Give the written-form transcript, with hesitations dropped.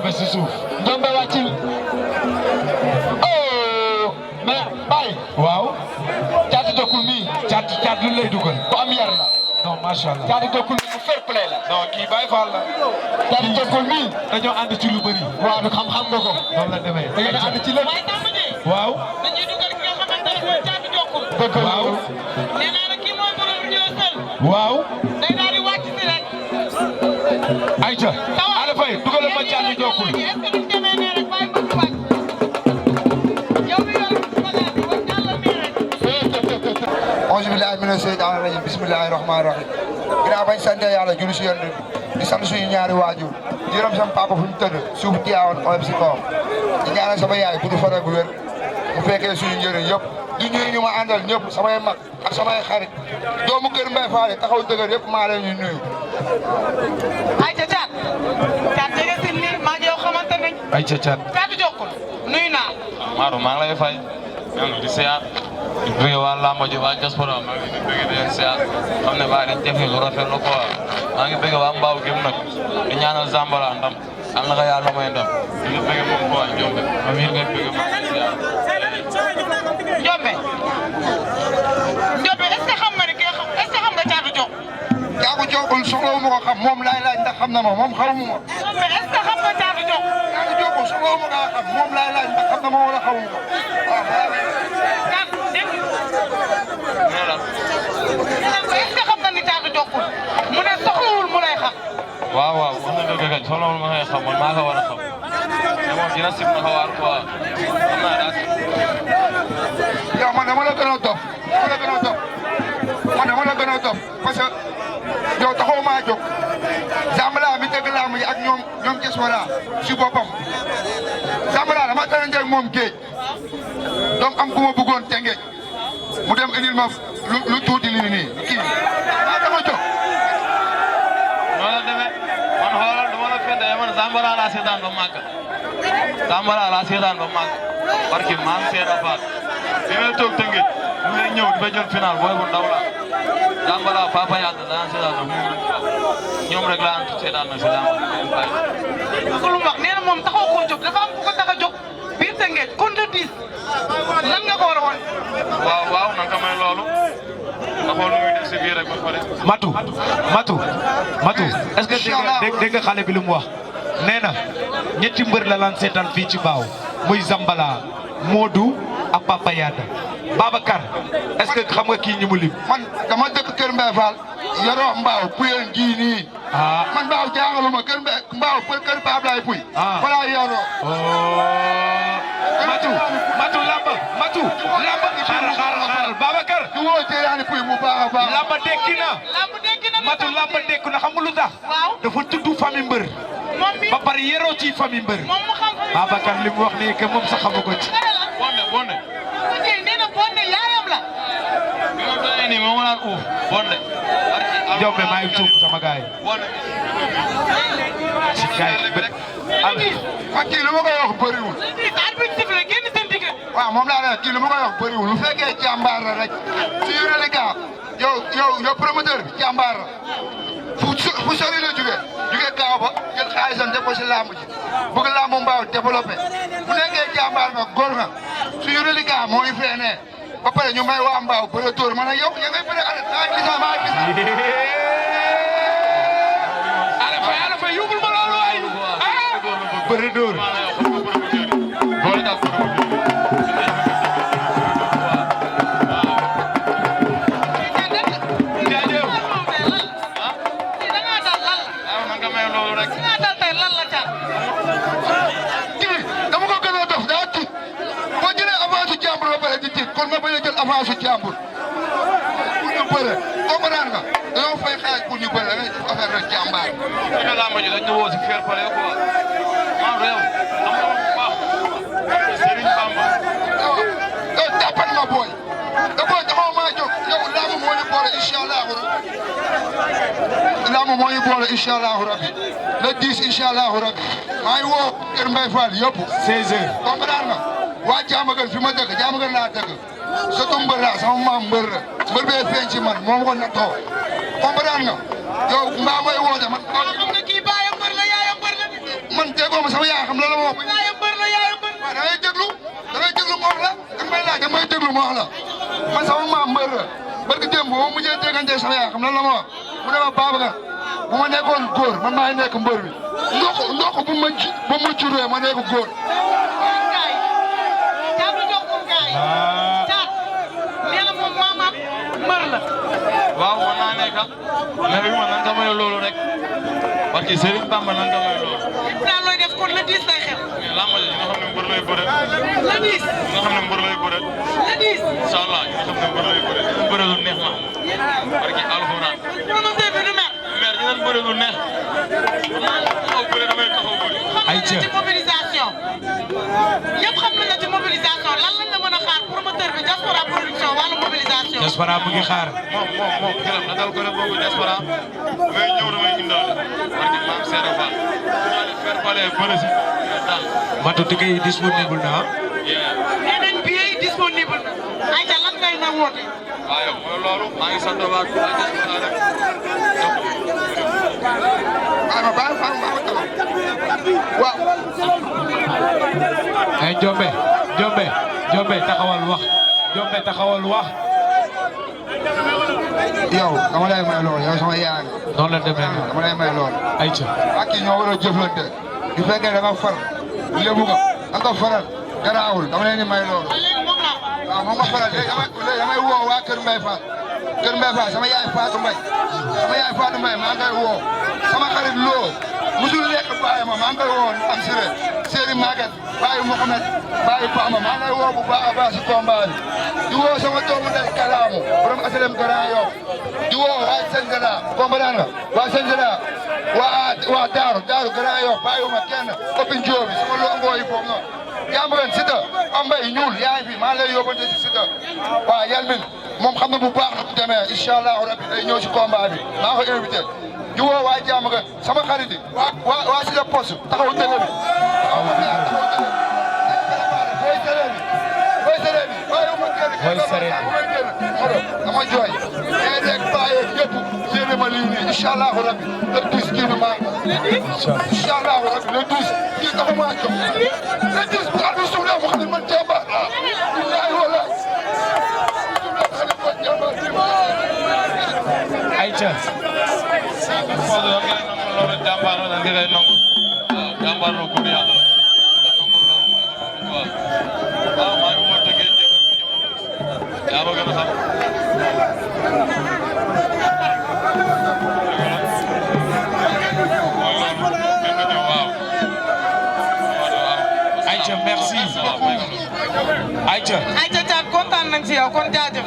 Njombe si suuf. Njombe wàccil. oh mais Baye. waaw. Caatu Jokkul mii. caatu lu lay dugal. ku am yar la. non macha allah. Caatu Jokkul mii bu fair play la. non kii Baye Fall la. Caatu Jokkul mii. dañoo ànd ci lu bëri. waaw du xam-xam nga ko. noonu la demee. da ngeen ànd ci lépp. waaw. dañuy dugal ki nga xamante ne mooy Caatu Jokkul. dëgg la waaw. nee naa la kii mooy borom Ndiol. waaw. day daal di wàcc si rek. ayca. Ada Faye dugal ma Caatu Jokkul. est-ce que duñ demee nee rek bàyyi bëgg wàcc. yow mi yor bagage bi wax jàll nii rek. auzu billaahi mina sheytaani rajiim bismillaahi rahmaani rahiim. ginnaaw bañ sant yàlla julli si yonent bi di sant suñu ñaari waajur di yërëm sama papa fu ñu tëdd suuf Tiwaawan oyof si kawam di ñaanal sama yaay bu du fa rek bu wér mu fekkee suñu njëriñ yëpp di nuyu ñu ma àndal ñëpp samay mag ak samay xarit doomu kër Mbaye Fall taxaw dëgër yëpp maa leen ñu nuyu. ayca Caat. Caat jege si nii maa ngi yow xamante nañ. ayca Caat. Caatu Jokkul nuyu naa. Maodo maa ngi lay fay. maa ngi di siyaar. di bëgg waa Lamb ji waa diaspora maa ngi bëgg di leen siyaar xam ne baa dañ def lu rafet la quoi maa ngi bëgg waa Mbaaw gëm nag di ñaanal Zambala ndam am na ko yàlla may ndam di bëgg moom quoi Njombe ma miir ngay bëgg maa ngi siyaar. Njombe. Njombe est-ce que xam nga ne kii est-ce que xam nga Caatu Jokkul. Caatu Jokkul soxlawu ma ko xam moom laay laaj ndax xam na ma moom xamu ma. Njombe est-ce que xam nga Caatu Jokkul. Caatu Jokkul soxlawu ma kaa xam moom laay laaj ndax xam na ma wala xamu ma waaw. Caat dégg nee la. est-ce que xam nga ni Caatu Jokkul mu ne soxlawul mu lay xam. waaw waaw wax na dëgg kañ soxlawul ma koy xam man maa ko war a xam te moom dina sim na ko waar quoi xam naa daa sim. yow man dama la gën a topp man dama la gën a topp parce que yow taxaw maa jóg Zambala mi tëgg làmb yi ak ñoom diaspora si boppam Zambala dama tënante ak moom géej donc am ku ma bëggoon Tëngéej mu dem indil ma lu tuuti li nii kii maa dama jóg. noonu la demee man xoolal du ma la fente man Zambala laa seetaan ba màgg Zambala laa seetaan ba màgg parce que maa ngi seetaan faat bi may toog Tëngéej mu ngi ñëw di ba jël final booy bu ndaw la Zambala papa yàlla daan seetaan ba mu ñoom rek laa antu seetaan na si Zambala. ku lu wax nee na moom taxaw koo jóg dafa am ku ko tax a jóg biir Tëngéej kon de 10 lan nga ko war a woon. waaw na nga may loolu nga xool lu muy def si biir rek ba pare. Matu est-ce que dégg nga xale bi lu mu wax nee na ñetti mbër la lan seetaan fii ci Mbaaw muy Zambala Modou ak Papa Yada Babacar est-ce que xam nga kii ñi mu lim. man dama dëkk Kër Mbaye Fall yoroo Mbaaw Puyel gii nii. man Mbaaw jaaxaluma Kër Mbaaw kër Ba Ablaye Puy. voilà yoroo. Matu xaaral Babacar. du woo Jéeraani Puy mu baax a baax. lamba dekki na. Matu lamba dekki na xam nga lu tax. dafa tudd famille mbër. moom mi ba pare yeroo ci famille mbër. moom mu xam fa. Babacar li mu wax nii que moom sax xamu ko ci. bonde. nee na bonde yaayam la. bi ma doonee nii moom naan uuf bonde. Njombe maa ngi tuub sama gars yi. bonde. ci gars yi man kii lu ma koy wax bëriwul. waaw moom laa ne kii lu ma koy wax bëriwul lu fekkee jàmbaar la rek si yore li gaa yow promoteur bi jàmbaar la fu sori la jóge Kaaw ba jël xaalisam def ko si làmb ji bëgg làmb Mbaaw développé bu nekkee jàmbaar nga góor nga su yore li gaa moo ñu feenee ba pare ñu may waa Mbaaw bëre tóor man ak yow ya ngay bëre maa gis Ada Faye yóbbul ma loolu waay bëre dóor dama ko gën a dof daa tiit boo jëlee avance jàmbur ba pare di tiit kon nga bañ a jël avance jàmbur pour ñu bëre comprendre nga dañoo fay xaalis pour ñu bëre da ngay def affaire rek jàmbaar. ñu làmb ji dañ ñu woo si fair play quoi maa réew am na bu baax Serigne Bamba. yow jàppan nga booy da booy taxaw maa jóg yow làmb moo ñu boole incha allahu làmb moo ñu boole incha allahu rabi le 10 incha allahu rabi maa ngi woo Kër Mbaye Fall yëpp 16h comprendre nga waa Diamaguène fi ma dëkk Diamaguène laa dëkk surtout mbër laa sama maam mbër la mbër bee feeñ ci man moo ma ko nattoo comprendre nga yow mbaa may woote man. xam nga kii baayam mbër la yaayam mbër la. man déggoo ma sama yaay xam la la ma wax. yaayam bër la yaayam bër. waaw da ngay déglu ma wax la da may laaj da may déglu ma wax la man sama maam mbër la barki démb boo mujjee déggante sama yaay xam lan la ma wax mu ne ma Babacar bu ma nekkoon góor man maay nekk mbër bi ndox bu ma juree ma nekk góor. gaay caatu jokkul gaay caat nee na moom maamaam mbër la. waaw mën naa nekk mais yu ma nan nga may loolu rek parce que Serigne Bamba nan nga may loolu. daal looy def kon le 10 lay xew. mais làmb ji nga xam ne mbër lay bëre. le 10. nga xam ne mbër lay bëre. le 10. incha allah nga xam ne mbër lay bëre dinañ bëre lu neex ma parce que alxuraan. promoteur bi du mer. mais dinañ bëre lu neex. taxaw bëre damay taxaw bëre. xam nañ la ci mobilisation. ñëpp xam nañ la ci mobilisation lan lañ la mën a xaar promoteur bi Diaspora production wàllu mobilisation. Diaspora mu ngi xaar. moom xelam na dal ko rek boobu Diaspora damay ñëw damay indaale parce que maam Seydou Fall dinaa ne faire parler bëre si daal. Matu ticket yi disponible na ah. nee nañ billet yi disponible na. ayca lan ngay na woote. waaw yow mooy loolu maa ngi sant waa Diaspora rek. waaw baax na waaw. ay Jombe taxawal wax yow dama lay may lool yow sama yaay noonu la demee noonu dama lay may lool. ayca ak kii ñoo war a jëflante bu fekkee da nga far lébu nga da nga faral garaawul dama leen di may lool. waaw moom ma faral léegi damay woo waa Kër Mbaye Fall sama yaay Fatou Mbaye maa ngi koy woo sama xarit loo musul lekk bàyyi ma maa ngi koy woo am siré Seri Maguette bàyyi Mouhamed bàyyi Pama maa ngi koy woo bu baax a baax si combat bi di woo sama doomu ndey Kalaamu borom asalem Grand Yoff di woo waa Sengela comprendre nga waa Sengela waa Daaru Grand Yoff bàyyiwuma kenn Opin Diop bi sama longoo yi foofu noonu Yambaren Siteu Ambay ñuul yaa ngi fi maa lay yóbbante si Siteu waaw Yalmin moom xam na bu baax na bu demee incha allahu rabi day ñëw si combat bi maa ko invité di woo waa jàmm nga sama xarit yi waa Siteu Poste taxawu télé bi taxawu télé bi booy télé bi bàyyiwuma kenn dama jooy mais rek bàyyi ñëpp yéene ma lii nii incha allahu rabi le 10 kii bi maa incha allahu rabi le 10 kii taxuma jox le 10 bu àll bi suuf la mu xam ne man jàmbaar laa billahi wallahi ayca Fodou da ngay nangu loolu jàmbaar la da ngay nangu waaw jàmbaar la góor yàlla la da nangu loolu mooy waaw waaw maa ngi woote ngeen ñëw yaa ma gën a xam. ayca merci ayca ayca Thiat kontaan nañ ci yow kon jaajëf.